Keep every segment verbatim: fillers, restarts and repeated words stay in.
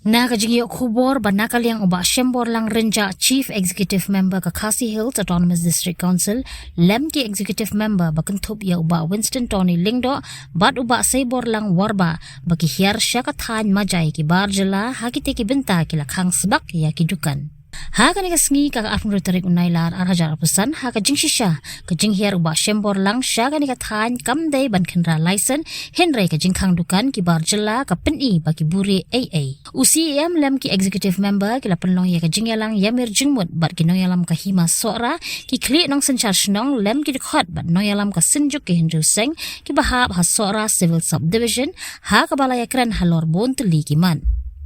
Na ka jingïoh khubor ba na ka liang u Bah Shemborlang Rynjah, Chief Executive Member ka Khasi Hills Autonomous District Council, lem ki Executive Member ba kynthup ïa u Bah Winston Tony Lyngdoh bad u Bah Seiborlang Warbah, ba ki hiar sha ka thaiñ Majai ki bar jylla ha kite ki bynta ki la khang sbak ïa ki dukan. Ha kane ka sngi, ka arphew tarik u Nailar ar hajar arphew san, ha ka jingshisha ka jinghiar u Bah Shemborlang sha kane ka thaiñ kam dei ban khynra license, hynrei ka jingkhang dukan ki bar jylla ka pyni ba ki buhrieh ei ei. U CEM lem ki Executive Member ki la pynlong ïa ka jingïalang ïamir jingmut bad ki nongïalam ka Hima Sohra, ki khlieh nongsynshar shnong lem ki dkhot bad nongïalam ka Synjuk ki Hynriew Seng, kiba hap ha Sohra Civil Subdivision, ha kaba la ïakren halor bun tylli ki mat.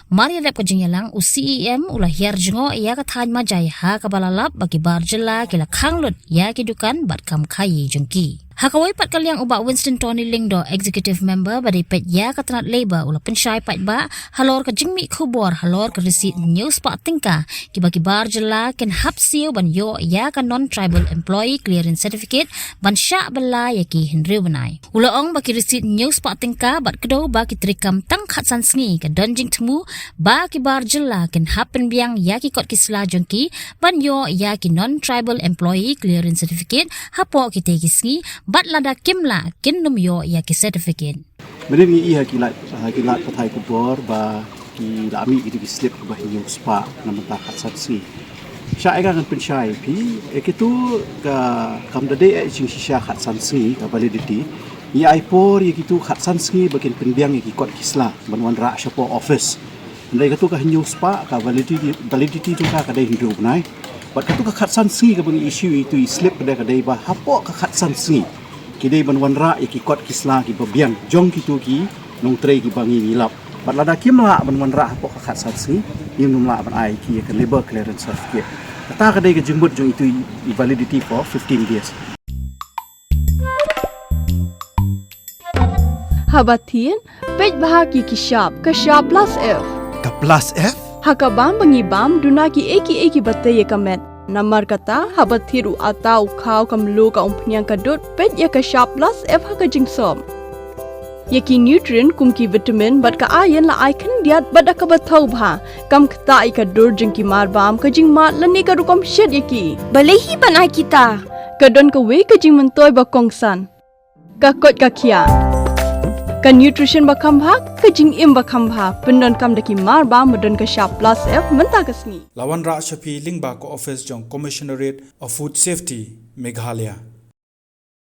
Mar ïalap ka jingïalang, u CEM u la hiar jngoh ïa ka thaiñ Majai ha kaba la lap ba ki bar jylla ki la khang lut ïa ki dukan bad kam khaïi jong ki. Ha kawei pat ka liang, u Bah Winston Tony Lyngdoh, Executive Member ba dei peit ïa ka tnat Labour, u la pynshai paidbah halor ka jingmih khubor halor ka receipt hynñiew spah tyngka kiba ki bar jylla kin hap siew ban ïoh ïa ka Non-Tribal Employee Clearance Certificate ban shah bylla ïa ki hynriew bnai. U la ong ba ki receipt hynñiew spah tyngka bad kdew ba ki treikam tang khatsan sngi, ka don jingthmu ba ki bar jylla kin hap pynbiang ïa ki kot ki sla jong ki ban ïoh ïa ki Non-Tribal Employee Clearance Certificate hapoh kitei ki sngi, bad lada kim lah, kin nym ïoh ïa ki certificate. Mynhynnin ngi ïohi ha ki lad, ha ki lad pathai khubor ba ki la mih kito ki slip kiba hynñiew spah na bynta khatsan sngi. Shah, ïa ka ngan pynshai ïa phi, ïa kito ka kam da dei eh jingshisha khatsan sngi ka validity. Ngi ai por ïa kito khatsan sngi ba kin pynbiang ïa ki kot ki sla ban wanrah shapoh office. Hynrei kato ka hynñiew spah ka validity, validity jong ka ka dei hynriew bnai. Bad kato ka khatsan sngi kaba ngi issue ïa kito ki slip ka dei, ka dei ba hapoh ka khatsan sngi ki dei ban wanrah ïa ki kot ki sla kiba biang jong kito ki nongtrei kiba ngi ngi lap. Bad lada kim lah ban wanrah hapoh ka khatsan sngi, ngim lah ban ai ïa ki ïa ka Labour Clearance Certificate. Kata ka dei ka jingmut jong ito i validity for fifteen days. Haba thied, peit bha ki ki shap, ka shap plus F. Ka plus F? Ha ka bam ba ngi bam, duna ki ei ki ei kiba tei ïa ka met. Namar kata, haba thied u atta, u khaw, ka mluh, ka umphniang, ka dud, peit ïa ka shap plus F ha ka jingsop. Ïa ki nutrient kum ki vitamin bad ka iron la ai khyndiat bad da kaba thaw bha. Kam ktah ïa ka dur jong ki mar bam, ka jingmad lane ka rukom shet ïa ki. Balei hi ban ai kita? Ka don kawei ka jingmyntoi ba kongsan. Ka koit ka khiah. Ka nutrition ba kham bha, ka jingim ba kham bha. Pyndonkam da ki mar bam ba don ka shap plus F mynta ka sngi. La wanrah sha phi lyngba ka office jong Commissionerate of Food Safety, Meghalaya.